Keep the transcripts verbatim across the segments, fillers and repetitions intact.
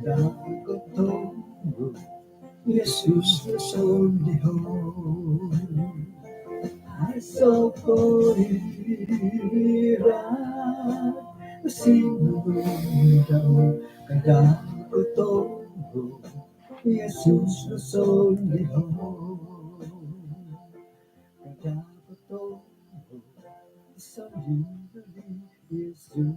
Kada kotobu Yesus no sondiho. Aiso korira sinudau. Kada kotobu Yesus no sondiho. Kada kotobu sondiho Yesus.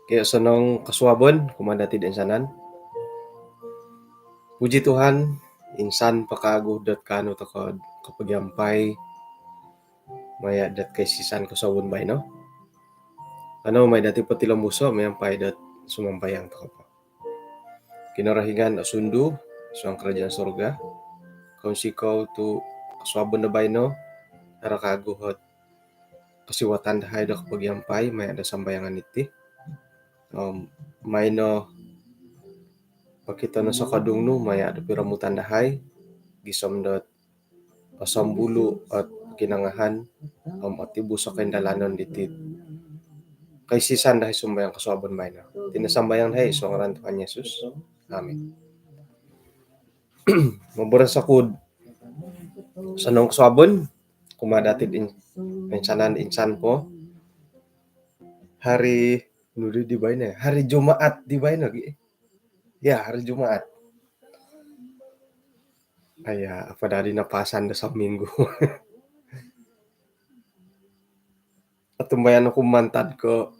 Okey, osonong kosuabon kumaa dati toinsanan. Puji Tuhan, insan po kawagu dot kaanu tokou kopogiampai maya dot kaisisan kosuabon baino. Kanou mai dati potilombuso miampai dot sumambayang tokou po. Kinorohingan osundu suang kerajaan sorga, kounsikou tu kosuabon do baino, haro kawagu ot kosiwatan dahai do kopogiampai maya do sambayangan iti. Om maino pokito no sokodung nu maya do piromutan dahai gisom dot osombulu ot kinongohon om otibus o koindalanon diti kaisisan dahai sumambayang kosuabon baino. Iti no sambayang dahai id suang ngaran Tuhan Yesus. Amin. Moboros oku do osonong kosuabon kumaa dati toin-, toinsanan insan po. Hari nunu di baino, hari Jumaat di baino gi. Ya, hari Jumaat. Aya, apa dadi napasan do saminggu. Otumbayaan oku mantad ko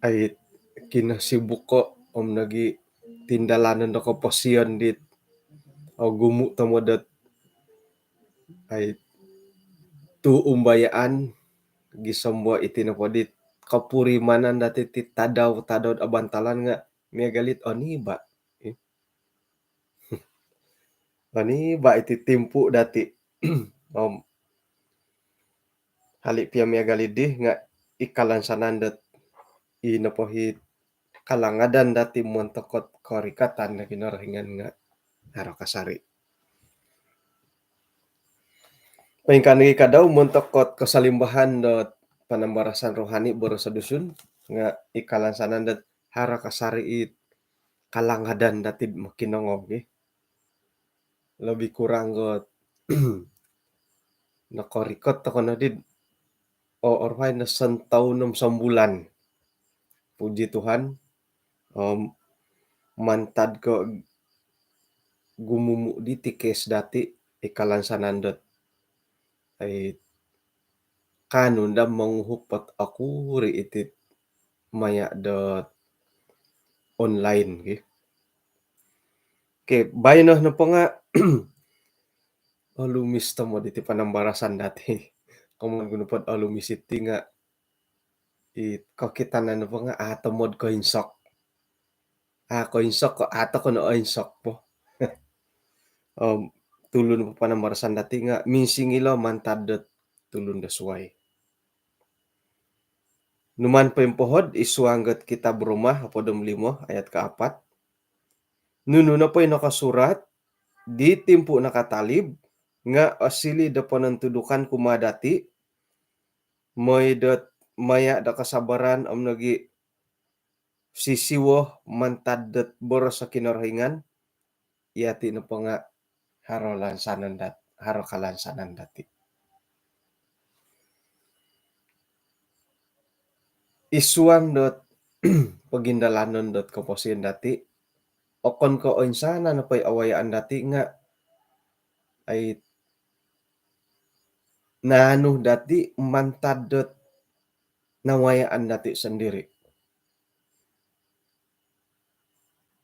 ai kinosibuk ko om nogi tindalanon do koposion dit ogumu tomod dot ai tu umbayaan gisom bo iti nopo dit kopurimanan dati ti tadau-tadau abantalan nga miagal it oniba. Oniba iti timpu dati. Om hali pia miagal dii nga i kalansanan dot i nopo it kalangadan dati montok ot korikatan do Kinorohingan nga haro kasari. Poingkaa nogi kadau montok ot kosolimbahan dot panambarasan rohani boros Dusun nga i kalansanan dot haro kasari it kalangadan dati mokinongou gi. Lebih kurang got nokorikot tokou nodi o orwai no sontoun om sombulan. Puji Tuhan, om mantad ko gumumu diti kes dati i kalansanan dot ai kaanu nda monguhup ot okuri iti maya dot online gi. Okey, baino nopo nga olumis tomod iti panambarasan dati. Komoyon ku nopo olumis iti nga i kokitanan nopo nga a tomod koinsok. A koinsok ko a tokou no oinsok po. Om tulun po panambarasan dati nga minsingilo mantad dot tulun do suai. Numan poimpohod id suang got Kitab Roma hopod om limo ayat kaapat. Nunu nopo i nokosurat di timpu nakatalib nga osiliu do ponontudukan kumaa dati, mooi dot maya do kasabaran om nogi sisiwo mantad dot boros o Kinorohingan, yati nopo nga haro lansanan dat-, haro kalansanan dati. Id suang dot pogindalanon dot koposion dati, okon ko oinsanan nopo i awayaan dati nga ai naanu dati mantad dot nawayaan dati sendiri.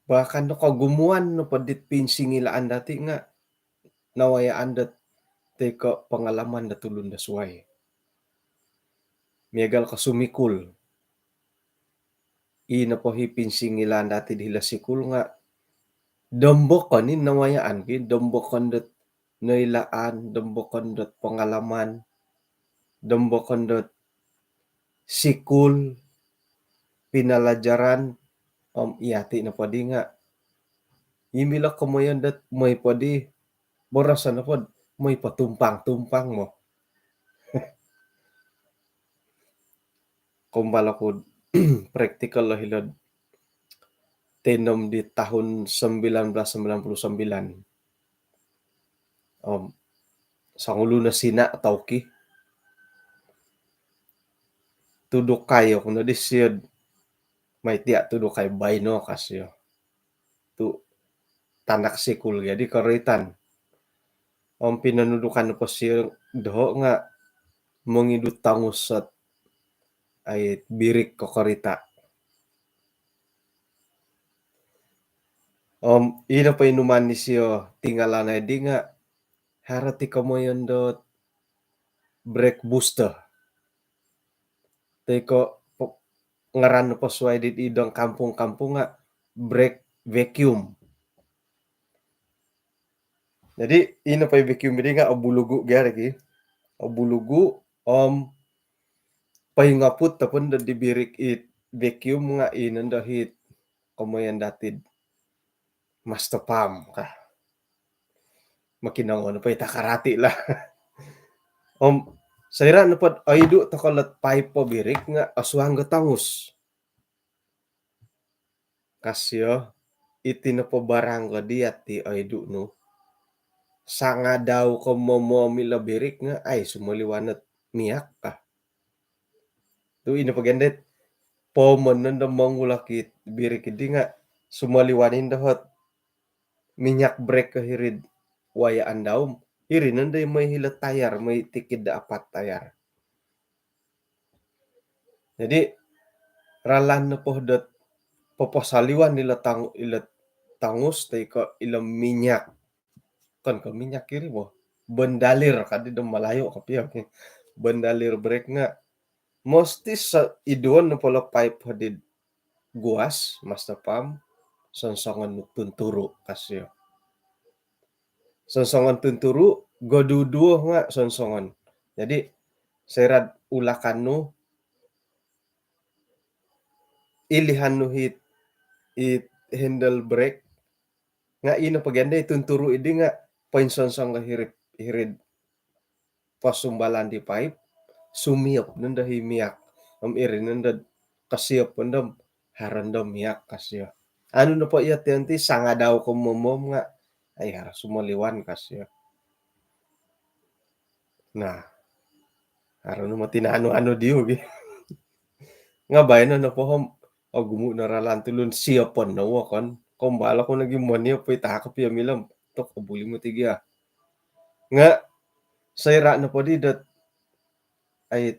Bahkan do kogumuan nopo dit pinsingilaan dati nga nawayaan dot toi ko pengalaman do tulun do suai. Miagal ko sumikul. I nopo i pinsingilaan dati di hilo sikul nga dombokon i nawayaan ki, dombokon dot noilaan, dombokon dot pengalaman, dombokon dot sikul, pinalajaran, om yati nopo di nga i milo komoyon dot mooi po di boroson nopo moi patumpang-tumpang mo. Kombal oku praktikal lo hilo'd tenom di tahun sembilan belas sembilan puluh sembilan. Om songulun o Sina tauki. Tudukai oku no di siod mai tia tudukai baino kasio. Tu tanak sikul gia di koroitan. Om pinonudukan po sio doho nga mongidu tongus ot ai birik ko korita. Om ino po inuman ni sio tinggalan ai di nga haro ti komoyon dot brake booster. Toi ko po-, ngaran po suai di idong kampung-kampung nga brake vacuum. Jadi ino po i vacuum di nga obulugu gia lagi. Obulugu om poingoput ataupun do di birik i vacuum nga ino do hit komoyon dati'd master pump ka. Mokinongou nopo i takarati lah. Om soira nopo oidu toko lot pipe birik nga osuang go tongus. Kasio, iti nopo barang ko dia ti oidu nu. Sangadau ko momomi lo birik nga ai sumoliwan ot minyak ka. Tu ino po gia dit pomon nondo mongulak i birik di nga sumoliwan indo hot minyak brake ko hiri'd wayaan dau om iri nondo i moi hilo tayar, moi tikid do apat tayar. Jadi ralan nopo dot poposoliwan ilo tang-, ilo tongus toi ko ilo minyak. Okon ko minyak iri bo. Bondalir kadi do Malayu kopio. Bondalir brake nga mesti sa-, iduon nopo lo pipe hodi guas, master pump, songsongon nu tunturu kasio. Songsongon tunturu, goduduo nga songsongon. Jadi soira'd ulakan nu, ilihan nu hit, hit handle brake, nga ino po gia di tunturu di nga poinsonsong ko hiri'd, hiri'd posumbalan di pipe, sumiop nondo hi minyak. Om iri nondo kosiop nondo haro nondo minyak kasio. Anu nopo iyo ti anti sangadau ko momom nga ai haro sumoliwan kasio. Nah, haro no moti nanu-anu diu gi. Nga baino nopo om ogumu no ralan tulun siopon no wokon. Kombal oku nogi moniop poi takop iyo milo om tok obuli moti gia. Nga soira nopo di dot ai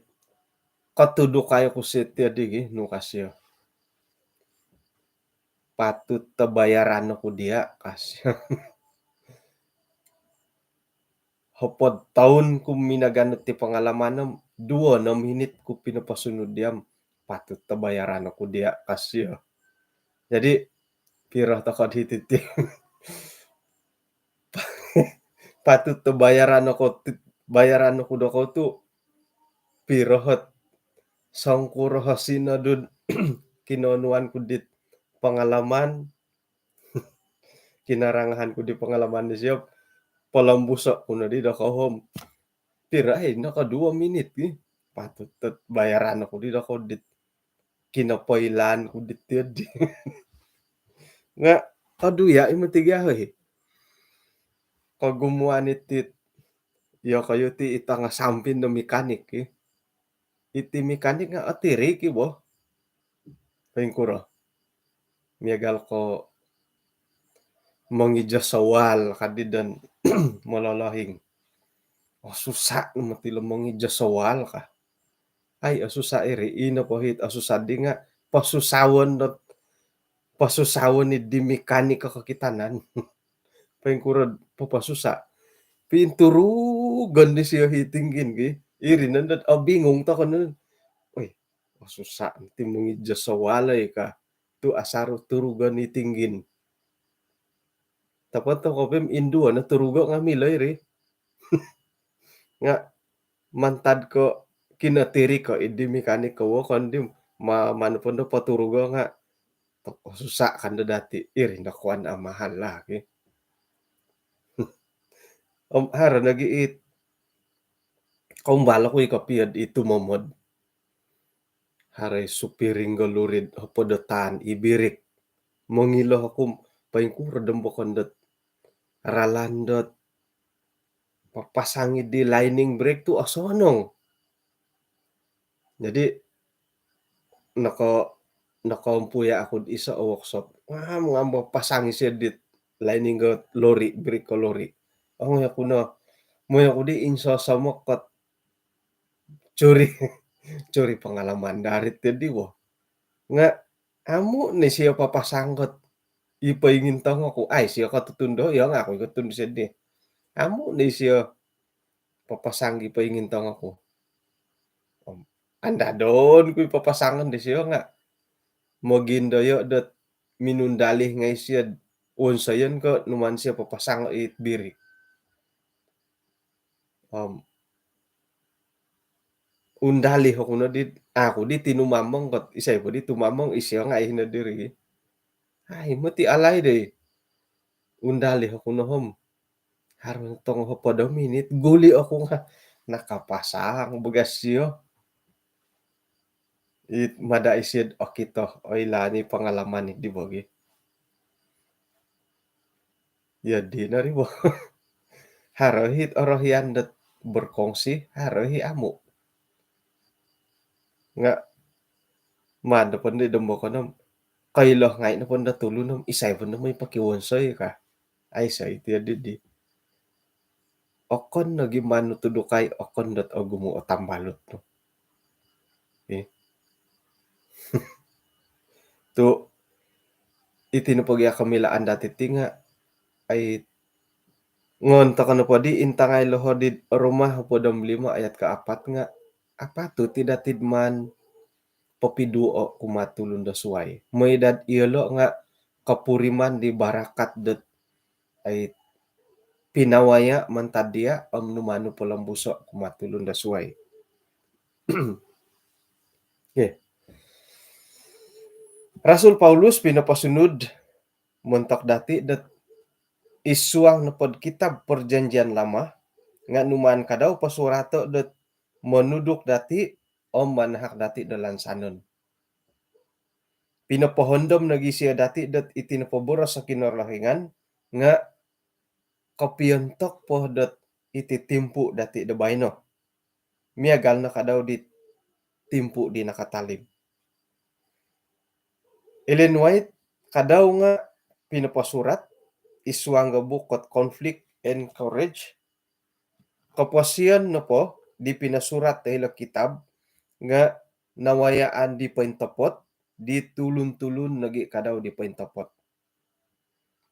katudukai oku siti di gi nu kasio. Patut to bayaran oku dia kasio. Hopod toun ku minaganu ti pangalaman om duo no minit ku pinoposunud dia om patut to bayaran oku dia kasio. Jadi piro toko di titi? Patut to bayaran oku ti-, bayaran oku dokou tu piro hot songkuro ho sinodu kinonuan ku dit pangalaman kinarangahan ku di pangalaman di siop. Polombuso ku no di dokou om piro ai noko duo minit gi. Patut to bayaran oku di dokou dit kinopoilaan ku dit tiyo di. Nga koduya imo tiga hoi. Kogumuan iti iyo koyu ti ita nga sampin do mekanik ki. Iti mekanik nga otiri ki bo. Poingkuro. Miagal ko mongijo sowal kadi don mololohing. Oh, susa no moti lo mongijo sowal ka. Ai, oh, susa iri, ino po hit, oh, susa di nga posusawon dot, posusawon i di mekanik ko kokitanan. Poingkuro poposusa. Pinturugon di sio hi tinggin ki. Iri nondo dot, oh, bingung toko nondo. Oi, oh, susa, ti mongijo sowal ai ka. Tu asaru turugon i tinggin. Tapa toko pim induo no turugo nga milo iri. Nga mantad ko kinotiri ko idi mekanik ko wokon di ma-, manupun do poturugo nga toko susa kan do dati iri no kuan amahal lah ki. Om haro nogi it koumbal oku i kopio i tumomod. Haro i supiring do lori hopod do taan i birik. Mongilo oku poingkuro do bokon dot ralan dot papasang di lining brake tu osonong. Jadi noko nokoompuya oku iso o workshop. Ngam ngam papasang isio dit lining do lori, birik do lori. Ongoi oku no, moi oku di insosomok kot curi curi pengalaman dari tadi wo. Nga amu ni sio papasang kot i poingintong oku. Ai, sio kotutun do, iyo nga oku i kotutun sio di. Amu ni sio papasang i poingintong oku. Om andadon ku i papasangon disio nga mogindoyo dot minundalih ngai sio wonsoyon ko numan sio papasang it birik. Om undalih oku no di, aku di tinumamong kot, isai po di tumamong, isio nga ino diri. Ai, moti alai dei. Undalih oku no om haro tongo hopod do minit, guli oku nga nakapasang bagas sio. It mada isid okito, oilaan i pengalaman i di bogi. Iyo di no ri bo. Haro i orohian dot berkongsi, haro i amu. Nga maan do pon di do bokon om koilo ngai no pon do tulun om isai pon do moi pokiwonsoi ka. Aiso iti adi di. Okon nogi manu tudukai, okon dot ogumu o tambalut tu. Eh. Tu iti no pogi ako milaan dati ti nga ai ngon toko no podi intangai loho di Roma hopod om lima ayat kaapat nga apatut i dati maan popiduo kumaa tulun do suai. Moi dot iyolo nga kopuriman di barakat dot ai pinawaya mantad dia om numanu polombuso kumaa tulun do suai. Okay. Rasul Paulus pinoposunud montok dati dot id suang nopod kitab Perjanjian Lama nga numaan kadau posurato dot monuduk dati om manahak dati do lansanon. Pinopohondom nogi sio dati dot iti nopo boros o Kinorohingan nga kopiontok po dot iti timpu dati do baino. Miagal no kadau di timpu di nakatalib. Ellen White kadau nga pinoposurat id suang do buuk kot Conflict and Courage. Koposion nopo di pinosurat do hilo kitab nga nawayaan di pointopot di tulun-tulun nogi kadau di pointopot.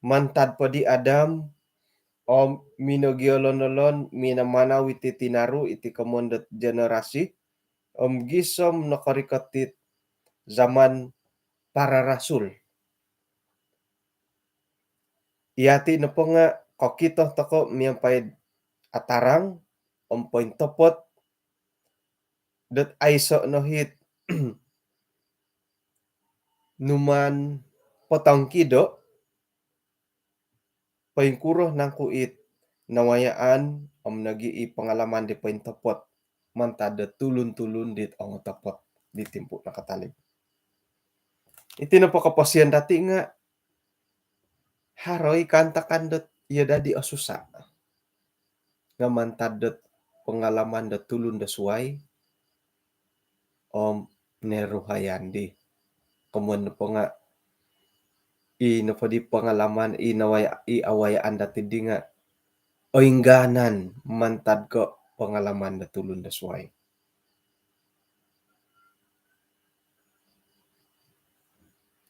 Mantad po di Adam om minogiolon-olon minamanau iti tinaru iti komoyon dot generasi om gisom nokorikot it zaman para rasul. Iyati nopo nga kokito toko miampai atarang om pointopot dot aiso no hit numaan potongkido poingkuro nangku it nawayaan om nogi i pengalaman di pointopot mantad do tulun-tulun dit ongotopot di timpu nakatalib. Iti nopo koposion dati nga haro i kaantakan dot iyo dadi osusa nga mantad dot pengalaman do tulun do suai om neruhayan di. Komoyon nopo nga i nopo di pengalaman i nawaya i awayaan dati di nga oingganan mantad ko pengalaman do tulun do suai.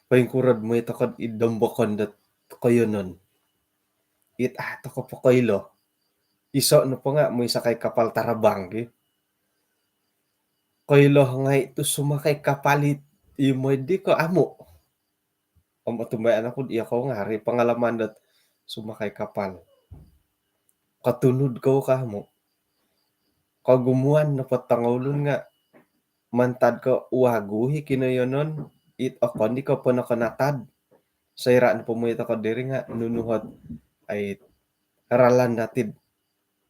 Poingkuro do moi toko id dombokon dot koiyonon. It a toko pokoilo. Iso nopo nga moi sakai kapal tarabang ki. Koilo ngai tu sumakai kapal it i moi di ko amu. Om otumbayaan oku diya kou nga haro i pengalaman dot sumakai kapal. Kotunud kou ka amu. Kogumuan nopo tongoulun nga mantad ko wagu i kinoiyonon it okon di ko ponokonatad. Soira nopo moi toko diri nga nunu hot ai ralan dati do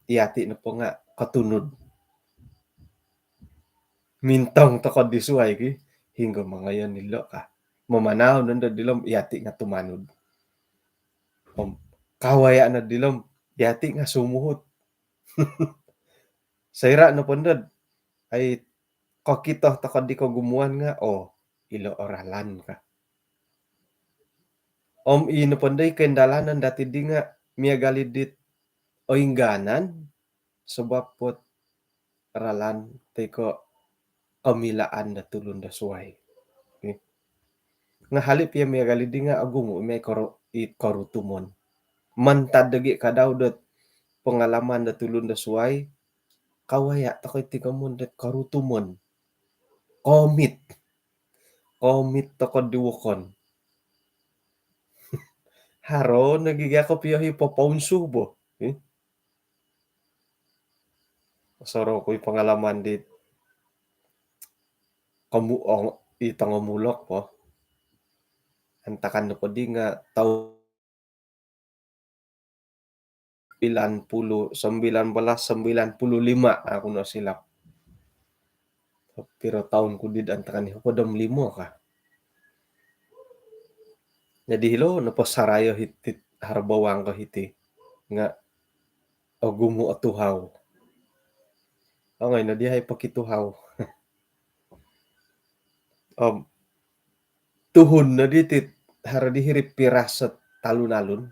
iyati' nopo nga' kotunud. Mintong toko' di suwai ki, hinggo mangayon ilo' ka. Mamanau nondo dilo' om iyati' nga' tumanud. Om kawaya' no dilo' om iyati' nga' sumuhut. Soira' nopo ndod ai kokito toko' di kogumuan nga', oo, ilo' o ralan ka. Om ii nopo ndoi koindalanan dati' di nga' miagal i dit oingganan sabap pot ralan toi ko' komilaan do tulun do suwai. Nga' hali' piya miagal i di nga' ogumu' i mai koru-, i korutumon. Mantad dogi' kadau dot pangalaman do tulun do suwai, kawaya' toko' iti komoyon dot korutumon. Komit. Komit toko' di wokon. Haro nogi gia kopio i popounsu bo. Osorou ku i pangalaman di komu-, ong-, i tongomulok po. Antakan nopo di nga' tau- sembilan puluh, sembilan belas sembilan puluh lima, aku no silap. Piro taun ku di antakan i, hopod om limo ka. Jadi hilo nopo sarayo hiti haro bawang ko hiti nga' ogumu' o tuhau. Ongoi no dihai pokituhau. Om tuhun no diti haro di hiri piras talun-alun.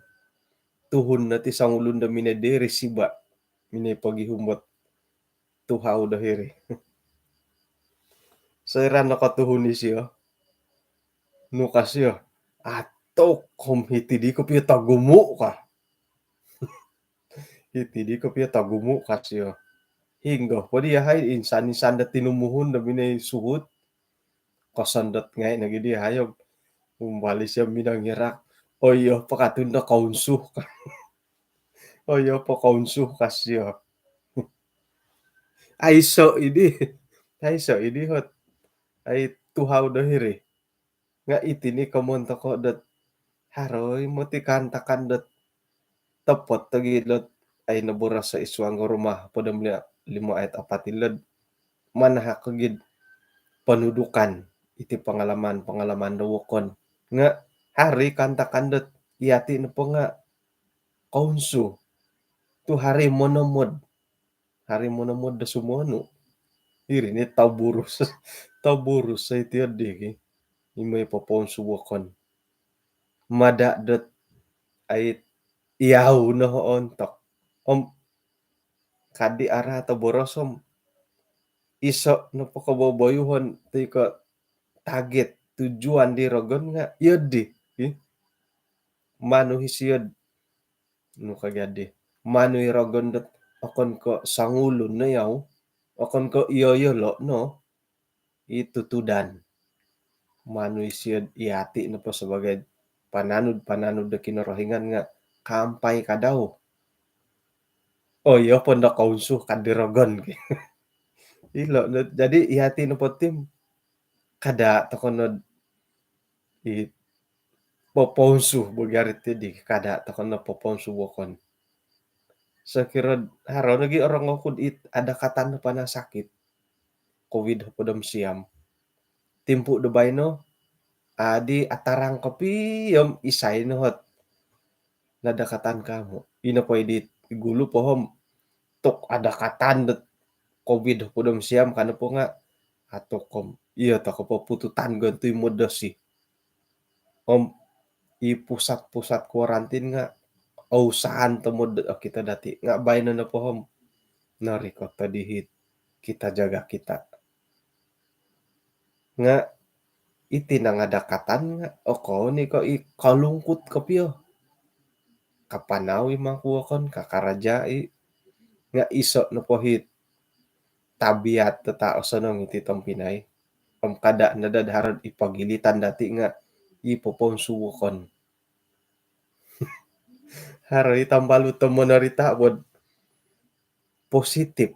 Tuhun no ti songulun do minoi diri siba', minoi pogihum bot tuhau do hiri. Soira' nokotuhun isio, nu ka sio, atuk om hiti di kopio togumu' ka. Hiti di kopio togumu' ka sio. Hinggo po di yahai insan-insan do tinumuhun do minoi suhut. Kosondot ngai' nogi di yahai om umbal isio minongirak. Oo, iyo po katun do kounsu ka. Oo, iyo po kounsu ka sio. Aiso' i di. Aiso' i di hot ai tuhau do hiri. Nga' iti ni komoyon toko' dot haro i moti kaantakan dot topot togi' dot ai noboros i suang do Roma hopod om limo ayat apat ilo'd manahak kogi'd ponudukan iti pangalaman-pangalaman do wokon. Nga' haro i kaantakan dot iyati' nopo nga' kounsu tu' haro i monomod. Haro i monomod do sumonu. Iri ni toburus. Toburus iti oddi ki. Imoi popounsu wokon. Mada' dot ai iyau no ontok. Om kadi' araat o boros om iso' nopo koboboyuhon toi ko' target tujuan di rogon nga' iyo di. Manu i sio'd nu ka gaddi. Manu i rogon dot okon ko' songulun no yau, okon ko' iyo-iyolo' no i tutudan. Manu i sio'd iyati' nopo sabagai pananud-pananud do Kinorohingan nga' kaampai kadau. Oo, iyo po ndo kounsu kaddi rogon ki. Ilo' no, jadi iyati' nopo ti om kada' toko' nod i popounsu bo gari ti di, kada' toko' no popounsu wokon. Sokiro'd haro nogi orongou ku'd i adakatan do panasakit covid hopod om siam. Timpu' do baino adi atarang kopio om isai no hot nadakatan kamu'. Ino po i di gulu po om tok adakatan dot covid hopod om siam ka nopo nga' atuk om iyo toko' po pututan gontui modosi. Om i pusat-pusat kuarantin nga' ousaan tomod dot okito dati'. Nga' baino nopo om norikot o dihit kita jaga kita. Nga' iti nangadakatan nga' okon i ko' i kolungkut kopio. Kapanau i mangku wokon, kakaraja i. Nga' iso' nopo hit tabiat dot a' osonong iti tompinai. Om kada' no dad haro'd i pogilitan dati' nga' i popounsu wokon. Haro i tambalut do monorita' bo'd positif,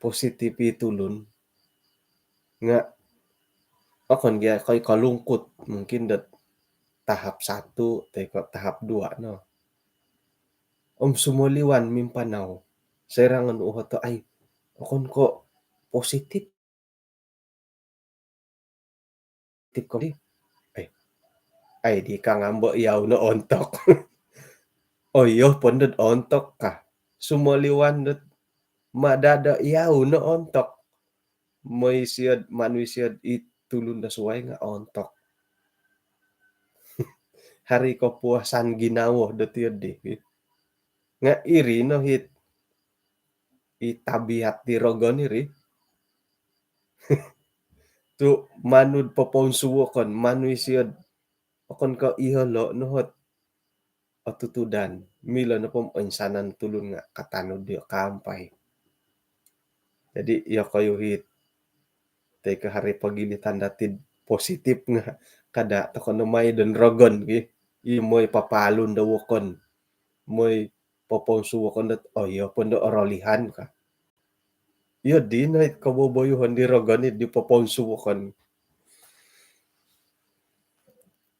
positif i tulun. Nga' okon gia koi kolungkut, mungkin dot tahap satu toi ko' tahap dua no. Om sumoliwan mimpanau. Soira' nga' nu ohoto' ai, okon ko' positif. Tip ko di. Ai, ai di ka ngambo' iyau no ontok. Oo, iyo pondo ontok ka. Sumoliwan dot mada' do iyau no ontok. Moi sio'd manusio'd i tulun do suwai nga' ontok. Haro i kopuasan ginawo dot iyo di. Nga' iri no hit i tabiat di rogon iri. Tu' manud poponsuwokon, manu isio'd okon ko' iyolo' no hot otutudan. Milo nopo om oinsanan tulun nga' katanud diyo kaampai. Jadi iyokoyu hit toi ko' haro i pogilitan dati'd positif nga' kada' toko' no mai don rogon ki. I moi papaalun do wokon. Moi poponsuwokon dot, oo, iyo pondo orolihan ka. Iyo dino it koboboyuhon di rogon i di poponsuwokon.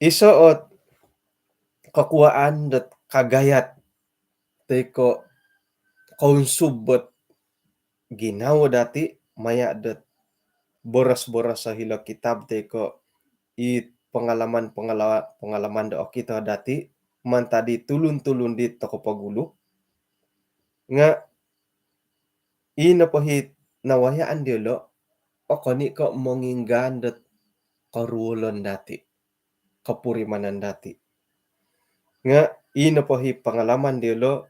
Iso' ot kokuwaan dot kagayat toi ko' kounsub ot ginawo dati' maya' dot boros-boros o hilo' kitab toi ko' i pangalaman-pangala-, pangalaman do okito dati' mantad di tulun-tulun di toko' pogulu. Nga' i nopo hit nawayaan diyolo', okon i' ko' monginggaan dot koruolon dati', kopurimanan dati'. Nga' i nopo hi pangalaman diyolo'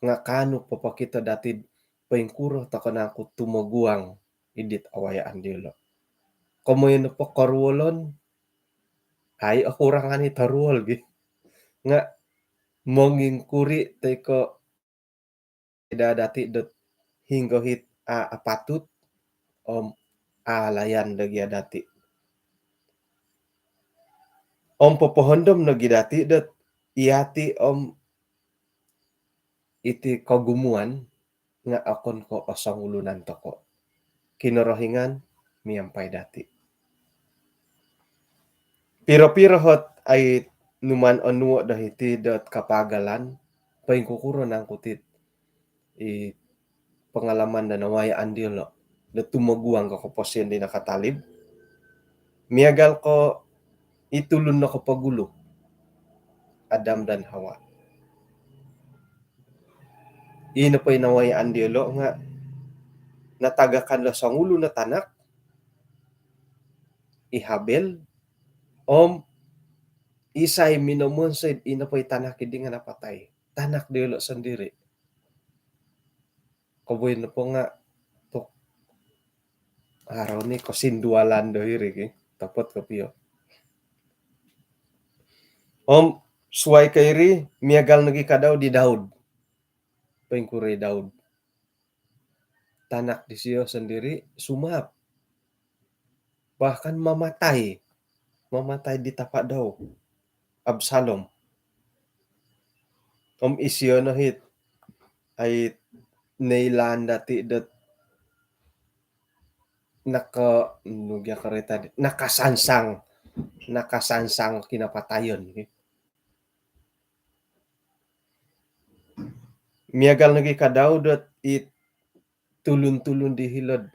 nga' kaanu popokito dati'd poingkuro toko' nangku tumoguang idit awayaan diyolo'. Komoyon nopo koruolon, ai okurangan i toruol gi. Nga' mongingkuri toi ko' ida dati' dot hinggo hit a' apatut om a' layan do gia dati'. Om popohondom nogi dati' dot iyati' om iti kogumuan nga' okon ko' osongulunan toko'. Kinorohingan miampai dati'. Piro-piro hot ai numan onuo' do hiti dot kapaagalan, poingkukuro nangku tit i pangalaman do nawayaan diyolo' do tumoguang ko' koposion di nakatalib. Miagal ko' i tulun nokopogulu, Adam dan Hawa. I nopo i nawayaan diyolo' nga' natagakan do songulun o tanak, i Habel, om isai minomonsoi'd i nopo i tanak iddi nga' napatai. Tanak diyolo' sondiri'. Koboyon nopo nga' tok, haro ni kosindualan do hiri ki, topot kopio. Om suwai ko' iri, miagal nogi kadau di Daud. Poingkuro i Daud? Tanak disiyo sondiri' sumaap. Bahkan mamatai. Mamatai di tapa' dau, Absalom. Om isiyo no hit ai noilaan dati' dot naka-, nu gia karita di, nakasangsang. Nakasangsang kinapatayon. Miagal nogi kadau dot i tulun-tulun di hilo'd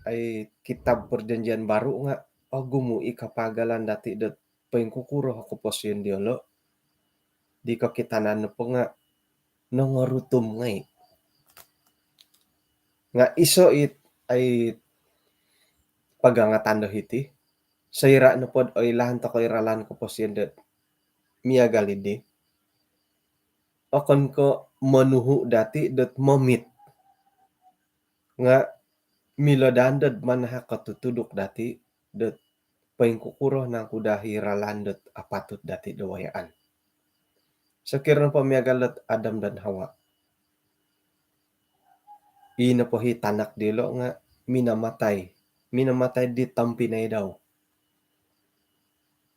ai kitab Perjanjian Baru nga' ogumu' i kapaagalan dati' dot poingkukuro o koposion diyolo'. Di kokitanan nopo nga' nongorutum ngai'. Nga' iso' it ai pagangatan do hiti, soira' nopod oilaan toko' i ralan koposion dot miagal iddi, okon ko' monuhu' dati' dot momit, nga' milo daa dot manahak o tutuduk dati' dot poingkukuro nangku daa i ralan dot apatut dati' do wayaan. Sokiro nopo miagal dot Adam dan Hawa, i nopo hi tanak diyolo' nga' minamatai. Minamatai di tompinai dau.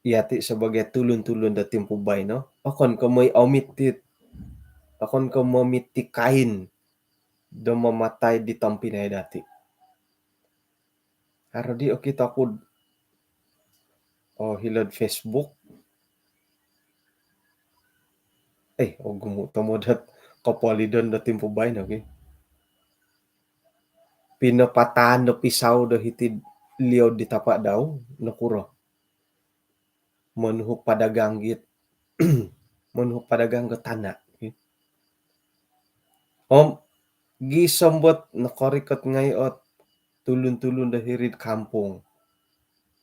Iyati' sabagai tulun-tulun do timpu baino, okon ko' moi omit it, okon ko' momit i Kain do mamatai di tompinai dati'. Haro di okito ku'd, oo, hilo'd Facebook. Eh, ogumu' tomod ot kopolidon do timpu baino ki. Pinopataan do pisau do hiti liou di tapa dau, nokuro? Monuhu padagang git, monuhu padagang git tana ki. Om gisom dot nokorikot ngai ot tulun-tulun do hiri'd kampung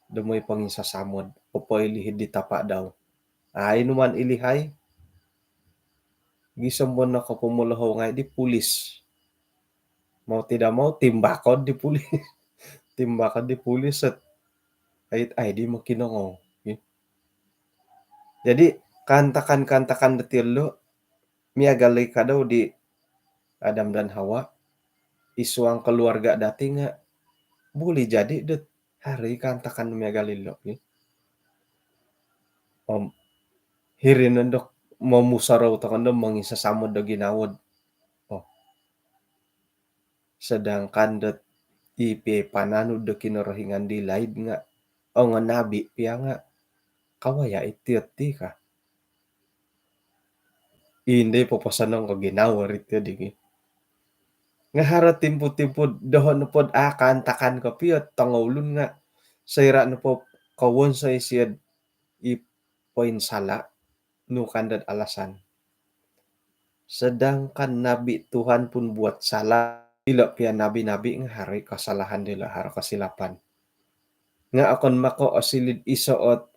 do moi ponginsasamod, popoilihid di tapa dau. Ai numan ilihai. Gisom dot nokopomolohou ngai di pulis. Mau tidak mau timbakod di pulis. Timbakod di pulis set. Ai, ai di mokinongou. Jadi kaantakan-kaantakan dot ilo miagal i kadau di Adam dan Hawa, id suang keluarga dati nga boleh jadi dot haro i kaantakan miagal ilo ki. Om hiri nondo momusorou tokou do monginsasamod do ginawo. Oh. Sedangkan dot i pia pananud do Kinorohingan di laid nga ongo nabi pia nga kawaya iti oti ka. Indai poposonong ko ginawo ri ti di ki. Nga haro timpu-timpu doho nopo dot a kaantakan kopio tongoulun nga soira nopo kowonsoi sio i poinsala, nu ka dot alasan. Sedangkan nabi Tuhan pun buat salah. Ilo pia nabi-nabi nga haro i kesalahan dilo, haro kesilapan. Nga okon mako osiliu do iso ot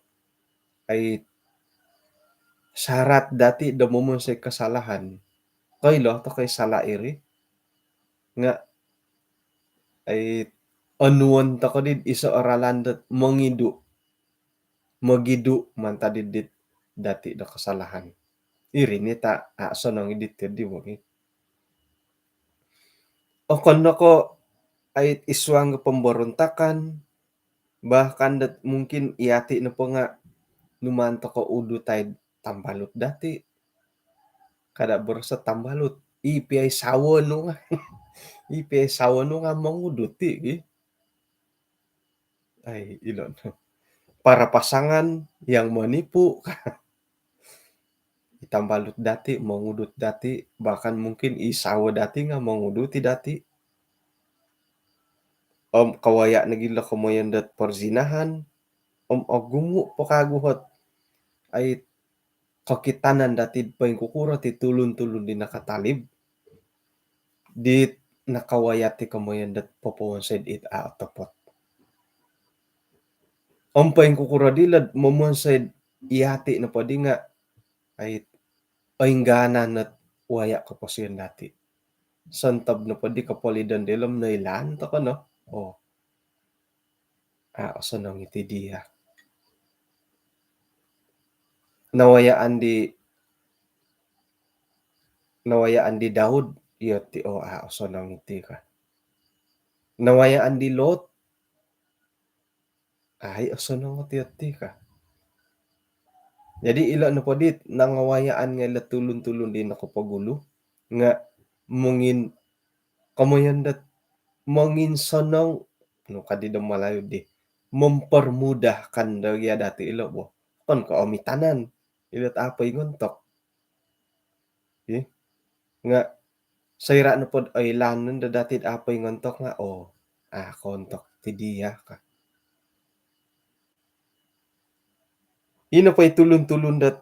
ai syarat dati do momonsoi kesalahan. Koilo tokou i salah iri nga ai onuon tokou di iso o ralan dot mongidu, mogidu mantad di dit dati do kesalahan. Iri ni ta a osonong i dit di bo ki. Okon no ko ai id suang pemberontakan, bahkan dot mungkin yati nopo nga numaan tokou udutai tambalut dati. Kada boroso tambalut. I pia i sawo nu nga. I pia i sawo nu nga mongudut i ki. Ai, ilo no. Para pasangan yang menipu. I tambalut dati, mongudut dati, bahkan mungkin i sawo dati nga mongudut i dati. Om kawaya nogi lo komoyon dot perzinahan, om ogumu po kagu ot ai kokitanan dati poingkukuro ti tulun-tulun di nakatalib dit nakawaya ti komoyon dot popowonsoi dit a otopot. Om poingkukuro di lo momonsoi yati nopo di nga ai oingganan ot waya koposion dati. Sontob nopo di kopolidon dilo om noilaan tokou no. Oh. A osonong iti dia. Nawayaan di, nawayaan di Daud, iyo ti, oh, a osonong iti ka. Nawayaan di Lot, ai osonong iti, iti ka. Jadi ilo nopo dit nangawayaan ngai lo tulun-tulun di nokopogulu nga mongin komoyon dot monginsonong, nu ka di do Malayu di, mempermudahkan do gia dati ilo bo. Okon ko omitanan, ilo dot a poingontok. Ih. Nga soira nopo dot oilaan do dati dot a poingontok nga, oh, a kontok ti dia ka. Ino po i tulun-tulun dot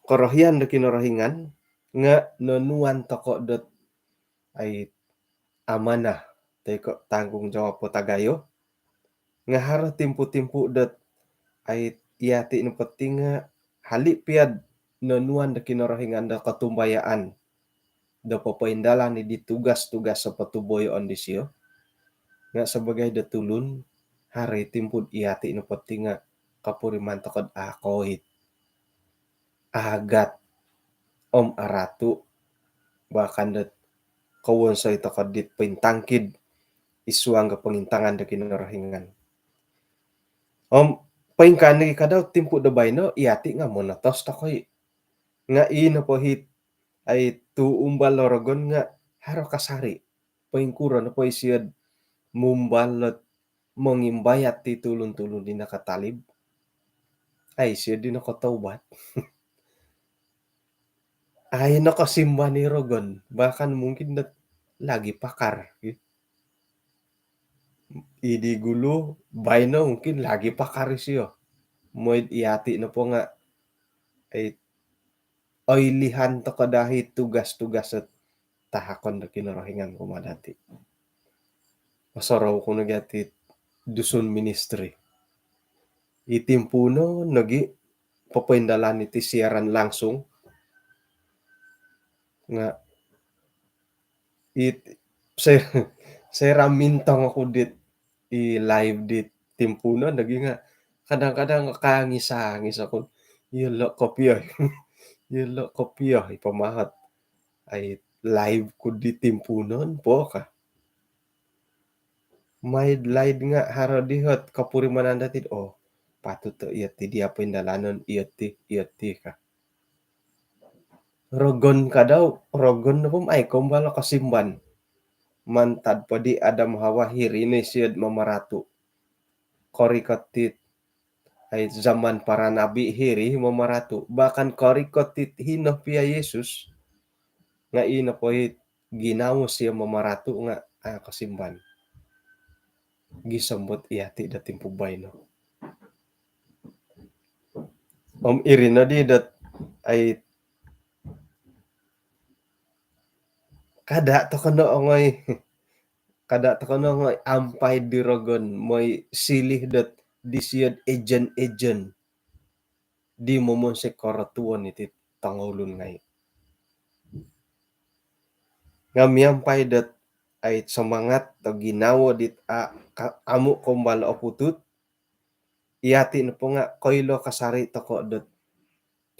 korohian do Kinorohingan nga nonuan tokou dot ai amanah toi ko tanggungjawab po tagayo. Nga haro timpu-timpu dot ai yati nopo ti nga hali pia do nonuan do Kinorohingan do kotumbayaan do popoindalan i di tugas-tugas sopotuboyoon disio. Nga sebagai do tulun, haro i timpu dot yati nopo ti nga kopuriman tokou dot a koit, agat om aratu, bahkan dot kowonsoi tokou dit pointangkid id suang do pongintangan do Kinorohingan. Om poingkaa nogi kadau timpu do baino, yati nga monotos tokou i. Nga i nopo it ai tu umbal o rogon nga haro kasari. Poingkuro nopo isio dot mumbal dot mongimbayat ti tulun-tulun di nakatalib, ai isio di nokotaubat. Ai nokosimban i rogon, bahkan mungkin dot lagi pakar. Idi gulu, baino mungkin lagi pakar isio. Moid iyati nopo nga, ai, oilihan toko dahi tugas-tugas ot tahakon do Kinorohingan kumaa dati. Osorou ku nogi ati Dusun Ministry. I timpuunon nogi popoindalan iti siaran langsung. Nga it, se-, sera mintong oku dit i live dit timpuunon nogi nga kadang-kadang kangis-angis oku. Iyolo kopio. Iyolo kopio i pamahot. Ai live ku di timpuunon po ka. Maid laid nga haro dihot kopurimanan dati, oh, patut to iyoti di poindalanon, iyoti, iyoti ka. Rogon kadau, rogon nopo om ai kombal kosimban. Mantad po di Adam Hawa hiri no isio'd mamaratu. Korikot it, ai zaman para nabi hiri mamaratu. Bahkan korikot it hino pia Yesus. Nga ino po it ginawo sio mamaratu nga, ah, kosimban. Gisom dot iyati do timpu baino. Om iri nodi dot ai kada toko no ongoi, kada toko no ongoi ampai di rogon, moi silih dot disio'd ejen-ejen di momonsoi korotuon iti tongoulun ngai. Nga miampai dot ai semangat to ginawo dit a, ka, amu kombal oputut, iyati nopo nga koilo kasari toko dot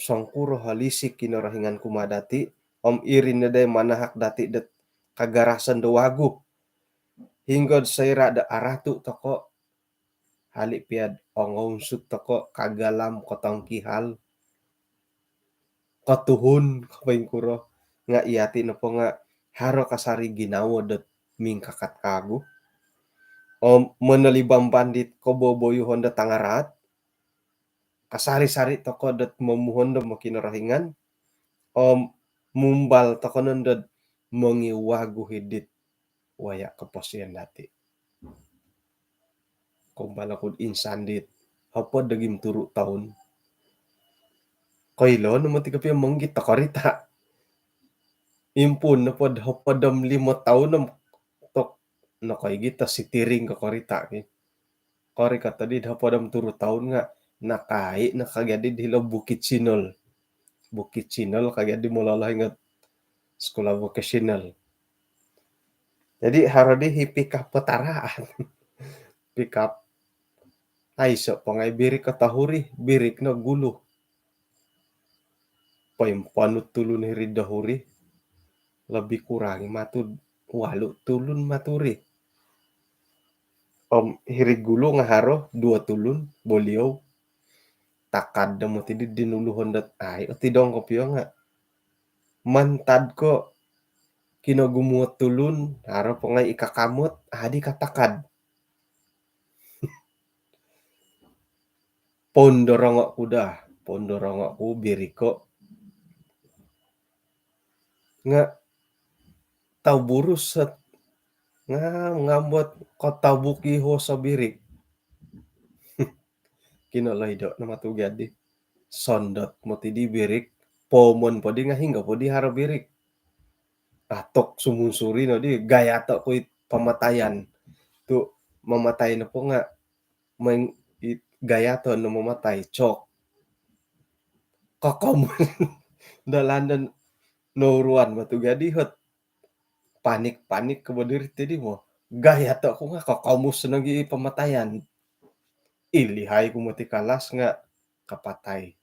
songkuro holisik Kinorohingan kumaa dati, om iri no dai manahak dati dot kagarasan do wagu. Hinggod soira do aratu toko, hali piad ongounsut toko kagalam kotongkihal, kotuhun, kopoingkuro, nga iyati nopo nga haro kasari ginawo dot mingkakat kagu. Om monolibamban dit koboboyuhon dot tangaraat, kasari-sari toko dot momuhondom o Kinorohingan, om mumbal toko nondo dot mongiwagu hidit waya koposion dati. Kombal oku insan dit hopod om turu toun. Koilo no moti kopio monggit do korita. Impuun nopo do hopod om limo toun om tok nokoigit do sitiring ko korita ki. Korikot di do hopod om turu toun nga nakai no kagadi hilo Bukitsinol. Bukitsinol kagadi mololohing ot sekolah vokasional. Jadi haro di hi pick up potaraan. Pick up. Aiso po ngai birik ko tohuri, birik no gulu. Poimponut tulun hiri dohuri. Lebih kurang i matud walu tulun maturi. Om hiri gulu nga haro duo tulun, boliou. Takad do moti di dinuluhon dot ai, oti dong kopio nga. Mantad ko kinogumuo tulun, haro po ngai i kakamot, adi katakad. Pondorongo ku daa, pondorongo ku biriko. Nga tau burus sat, nga ngambot ko tau buki ho so birik. Kino loido no matu gadi. Sondot moti di birik, pomon po di nga hinggo po di haro birik. Atok sumunsuri no di, gayato ku it pamatayan. Tu mamatai nopo nga, main it gayato no mamatai, cok. Kokom. Dalan dan nouruan matu gadi hot. Panik-panik ko bo diri tadi mo. Gayato ku nga kokomus nogi i pamatayan. Ilihai ku moti kalas nga kapatai.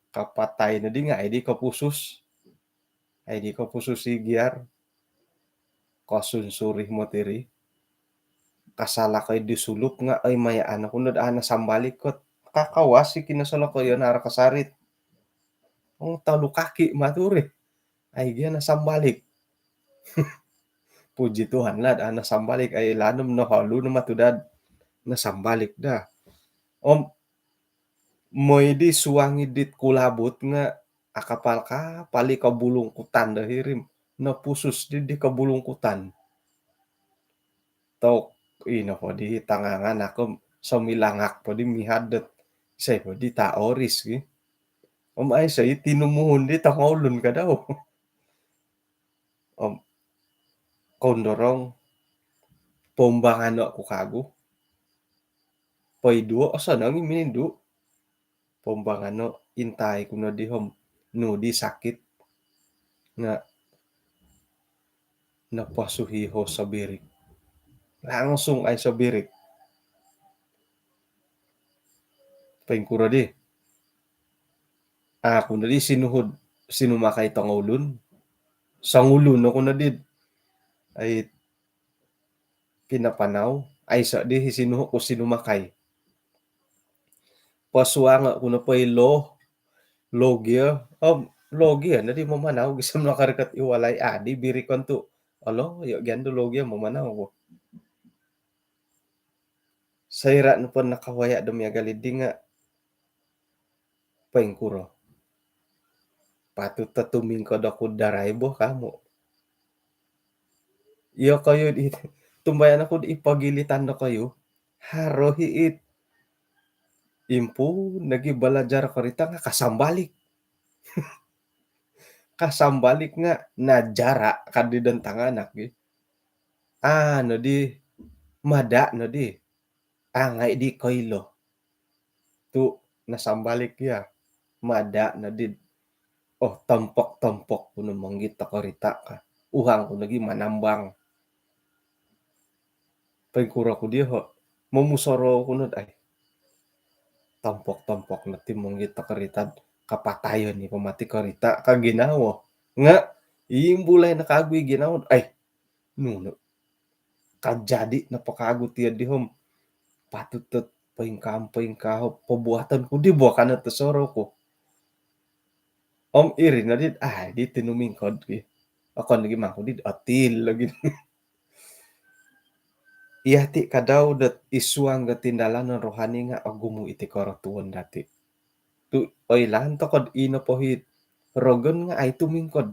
Kapatai nodi nga ai di kopusus. Ai di kopusus i giar. Kosunsuri moti ri. Kasalakoi di sulup nga ai mayaan oku nod ana sambalik kot. Kakawas i kino solokoyon aro kasarit. Ong tolu kaki maturi. Ai gia nasambalik. Puji Tuhan lah, daa nasambalik. Ai lanom noholu no matu dad nasambalik daa. Om moi di suangi dit kulabut nga akapal-kapal i kobulungkutan do hiri, nopusus di di kobulungkutan. Tok, ino po di tangangan aku somilangak po di mihad dot, isai po di taoris ki. Om aiso i tinumuhun di tongoulun kadau. Om koundorong, pombangano ku kagu. Poiduo, osonong i minindu. Pombangano, intai ku no di om nu di sakit. Nga noposuhi ho sobirik. Langsung ai sobirik. Poingkuro di? Aku no di sinuhud, sinumakai tongoulun. Songulun aku no di. Ai pinapanau, aiso di sinuhu ku sinumakai. Posuango ku no po i lo, logia, om logia no di mamanau gisom nokorikot i walai, adi birikon tu. Olo, yo gian do logia mamanau ku. Soira nopo nakawaya do miagal di nga, poingkuro? Patut do tumingkod oku darai bo kamu. Iyo koyu di, tumbayaan oku di pogilitan do koyu. Haro hi it. Impu nogi balajar korita nga kasambalik. Kasambalik nga najara kadi don tanganak gi. Anu di, mada no di. Angai di koilo. Tu nasambalik ya. Mada no di. Oh, tompok-tompok ku no monggit do korita ka. Uhang ku nogi manambang. Poingkuro ku dia ho. Momusorou ku no ai. Tompok-tompok no ti monggit do korita. Kapatayon ni pamati korita ka ginawo. Nga imbulai no kagu i ginawo. Ai, nunu kajadi nopo kagu tiyo di om. Patut dot poingkaa-poingkaa pobuatan ku di bo kano tosorou ku. Om iri no di, ai di tinumingkod ki. Okon lagi mangku di otil lagi. Iya ti kadau dot isuang ga tindalanon rohani nga ogumu iti korotuon dati. Tu oilaan tokod ino pohit rogon nga ai tumingkod.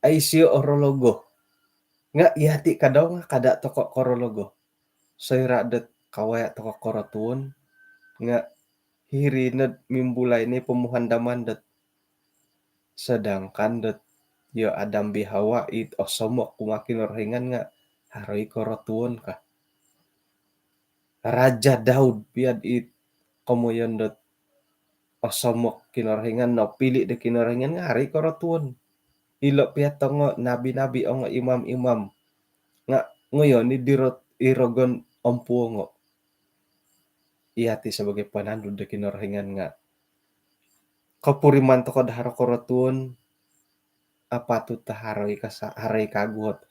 Ai sio orologo. Nga iya ti kadau nga kada toko korologo. Soira dot kawaya toko korotuon nga hiri nod mimbulai ni pomuhandaman dot sedangkan dot yo Adam bi Hawa it osomok kumaa Kinorohingan nga haro i korotuon ka. Raja Daud piad it komoyon dot osomok Kinorohingan, nopili do Kinorohingan nga haro i korotuon. Ilo piad tongo nabi-nabi, ongo imam-imam nga ngoyon i dirot irogon ompuongo. Iya ti sebagai panandu do Kinorohingan nga kopuriman tokod haro korotuon, apatut do haro i kasa-, haro i kagu ot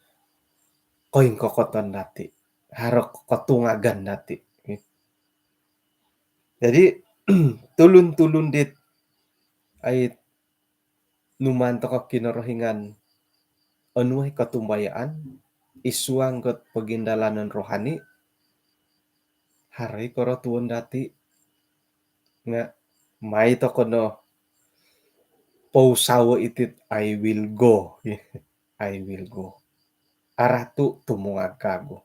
koingkokoton dati, haro kotungagan dati. Jadi tulun-tulun dit ai numaan toko Kinorohingan onuai kotumbayaan isuang got pogindalanon rohani, haro i korotuon dati nga mai toko no pousawo itit, I will go. I will go. Aratu tumungag kagu.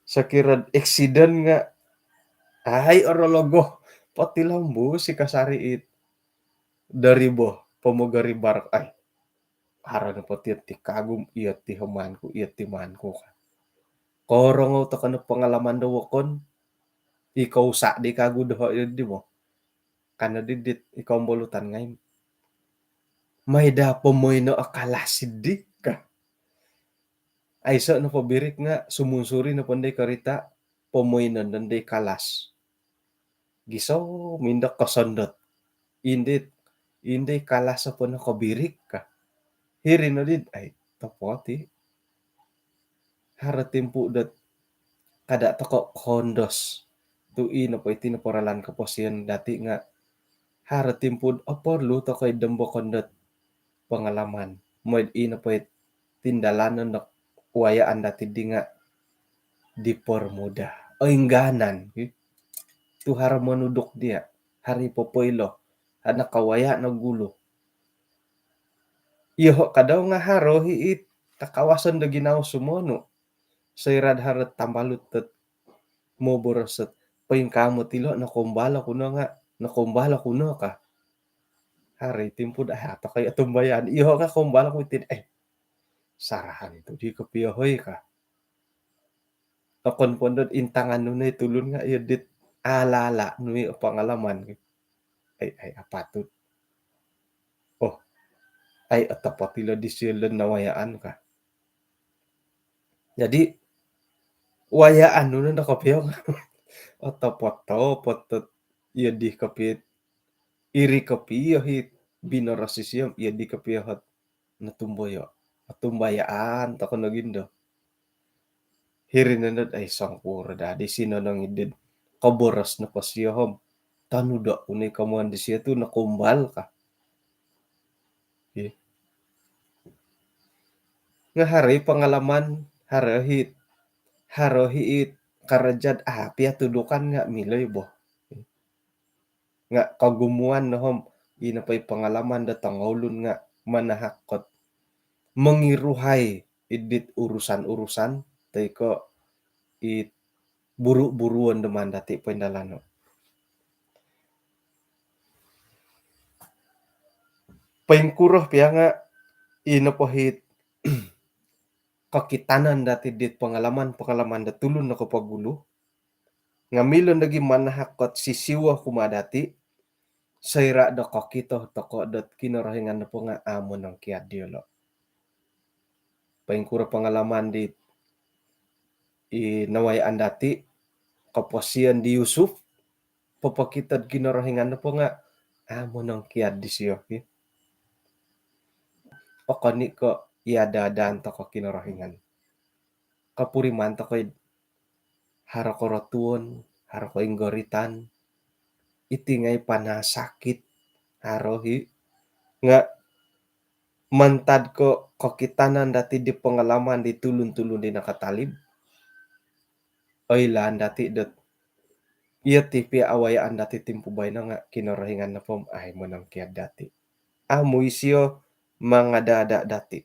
Sokiro eksiden nga ai orologo potilombus i kasari it dari bo pomogoribar ai. Haro no poti ti kagum, iyo ti homanku, iyo ti manku ka. Korongou toko no pengalaman do wokon, ikou sa di kagu doho iyo di mo. Kana didit ikou mbolutan ngai. Mai da pomoino akalas di ka. Aiso no pobirik nga sumunsuri no pondoi korita, pomoino no doi kalas. Giso mindok kosondot. Indit, indit kalas apa no kobirik ka. Hiri no dit, ai, topoti. Haro timpu dot kada toko kondos. Tu i nopo iti nopo ralan koposion dati nga haro timpu oporlu toko i dombokon dot pengalaman. Moid i nopo it tindalanon dot wayaan dati di nga dipermudah. Oingganan, ki. Tu haro monuduk dia. haro i popoilo, haro nakawaya' no gulu. Iyoho' kadau nga' haro hi it kakawasan do ginawo sumonu. Soira'd haro tambalut dot moboros dot, "Poingkaa moti ilo', nakaumbal oku no nga', nakaumbal oku no," ka. Haro i timpu dot, "Ah, tokou otumbayaan." Iyoho' nga' kaumbal oku iti, eh, sarahan tu' di kopio hoi ka. Okon po dot intangan nu no i tulun nga' iyo dit ala-ala nu i pangalaman. Ai, ai, apatut. Oh, ai, otopot ilo disio lo nawayaan ka. Jadi, wayaan nu no kopio. Otopot-topot dot iyo di kopio. Iri kopio hi binoros isio, iyo di kopio hot notumboyo'. Otumbayaan toko' nogi ndo. Hiri nondo dot, ai, songkuro daa di sinonong iddi. Koboros nopo sio om tonudo' ku no i komoyon disio tu' nakaumbal ka. Ih. Nga' haro i pangalaman, haro hi, haro hi i karaja'd api atudukan nga' milo i bo. Nga' kogumuan no om, ino po i pangalaman do tongoulun nga' manahak kot mongiruhai idit urusan-urusan, toi ko' it buru-buruon do maan dati' poindalano'. Poingkuro pia nga' ino po hit kokitanan dati' dit pangalaman-pangalaman do tulun nokopogulu, nga' milo nogi manahak kot sisiwo kumaa dati', soira' do kokito toko' dot Kinorohingan nopo nga' a' monongkiad diyolo'. Poingkuro pangalaman di i nawayaan dati', koposion di Yusuf, popokito'd Kinorohingan nopo nga' a' monongkiad disio, ki. Okon i' ko' iada-adaan toko' Kinorohingan. Kopuriman toko' id haro korotuon, haro koinggoritan, iti ngai' panasakit, haro hi. Nga' mantad ko' kokitanan dati' di pangalaman di tulun-tulun di nakatalib, oilaan dati' dot iyo ti pia awayaan dati' timpu baino nga' Kinorohingan nopo a' i' monongkiad dati'. Amu' isio mangada-ada' dati'.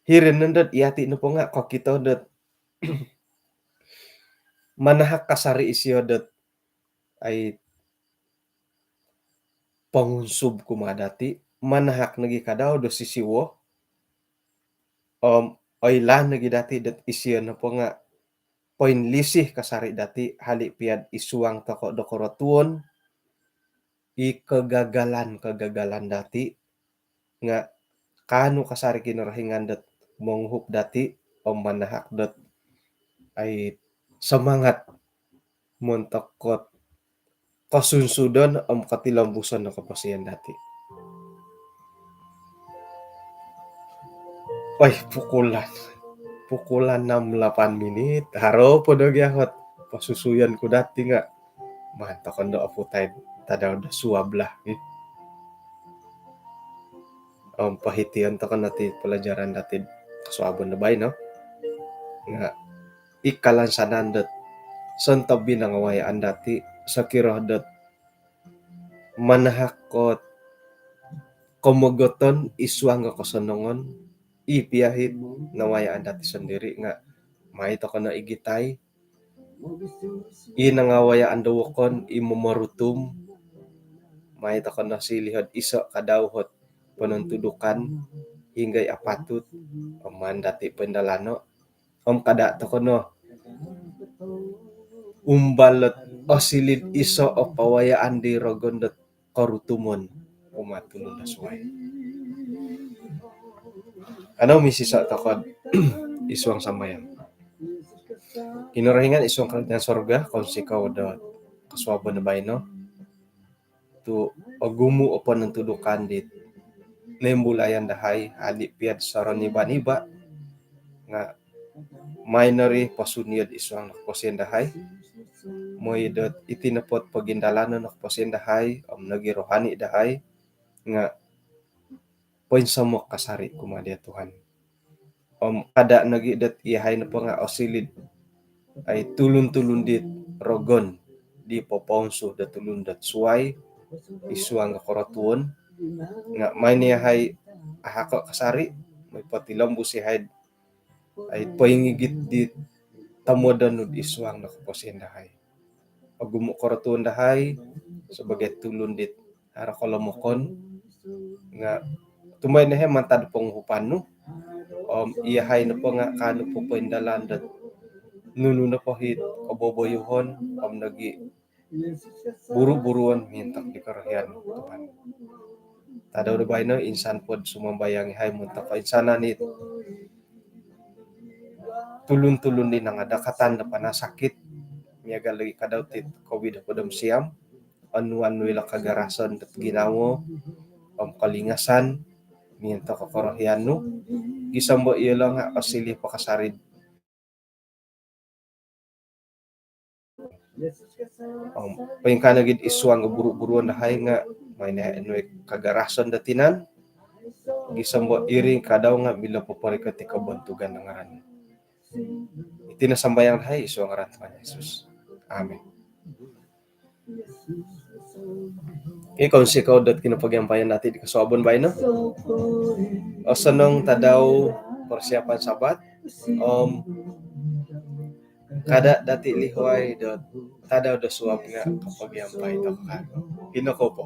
Hiri nondo dot iyati' nopo nga' kokito dot manahak kasari' isio dot ai pongunsub kumaa dati', manahak nogi kadau do sisiwo, om oilaan nogi dati' dot isio nopo nga' poinlisih kasari' dati', hali' pia'd id suang toko' do korotuon, i kegagalan-kegagalan dati' nga' kaanu kasari' Kinorohingan dot monguhup dati' om manahak dot ai semangat montok kot kosunsudon om kotilombuson do koposion dati'. Oi, pukulan. Pukulan enam lapan minit. Haro po do gia hot posusuyon ku dati' nga' maan toko' ndo oputai tadau do suab lah, ih. Om pohition toko' no ti pelajaran dati' kosuabon do baino. Nga' i kalansanan dot sontob i nangawayaan dati', sokiro dot manahak kot komogoton id suang do kosonongon, i pia hit nawayaan dati' sondiri' nga' mai toko' no igitai. I nangawayaan do wokon i momorutum, mai toko' no silihod iso' kadau hot ponontudukan hinggo i apatut om maan dati' poindalano'. Om kada' toko' no umbal dot osilid iso' o pawayaan di rogon dot korutumon kumaa tulun do suwai. Kanou misiso' toko'd id suang sambayang. Kinorohingan id suang karajaan sorga, kounsikou do kosuabon do baino tu' ogumu' o ponontudukan dit noimbulayan dahai, hali' pia'd soro niba-niba nga' mai nori posuniod id suang do koposion dahai. Moi dot iti nopo't pogindalanon do koposion dahai om nogi rohani dahai nga' poinsomok kasari' kumaa dia Tuhan. Om kada' nogi dot iyahai nopo nga' osilid ai tulun-tulun dit rogon di popounsu do tulun dot suai id suang do korotuon. Nga mai ni yahai ahako kasari, mai potilombus yahai ai poingigit di tomodon nu id suang do koposion dahai. Ogumu korotuon dahai sebagai tulun dit haro kolomokon, nga tumai nehe mantad ponguhupan nu. Om iyahai nopo nga kaanu popoindalan dot nunu nopo hit koboboyuhon om nogi buru-buruon mintak di korohian Tuhan. Tadau do baino insan pod sumambayang yahai montok koinsanan it tulun-tulun di nangadakatan do panasakit miagal lagi kadau tit covid hopod om siam. Onuan nu ilo kagarason dot ginawo om kolingasan mintak korohian nu, gisom bo iyolo nga osiliu po kasari. Om poingkaa nogi id suang do buru-buruon dahai nga mai ni yahai onuai kagarason do tinan, gisom bo iri kadau nga milo poporikot i kobontugan do ngaran. Iti no sambayang dahai id suang ngaran Tuhan Yesus. Amin. Okey, kounsikou dot kinopogiampayan dati di kosuabon baino. Osonong tadau persiapan Sabat. Om kada dati lihuai dot tadau do suab nga kopogiampai tokou. Ino kou po.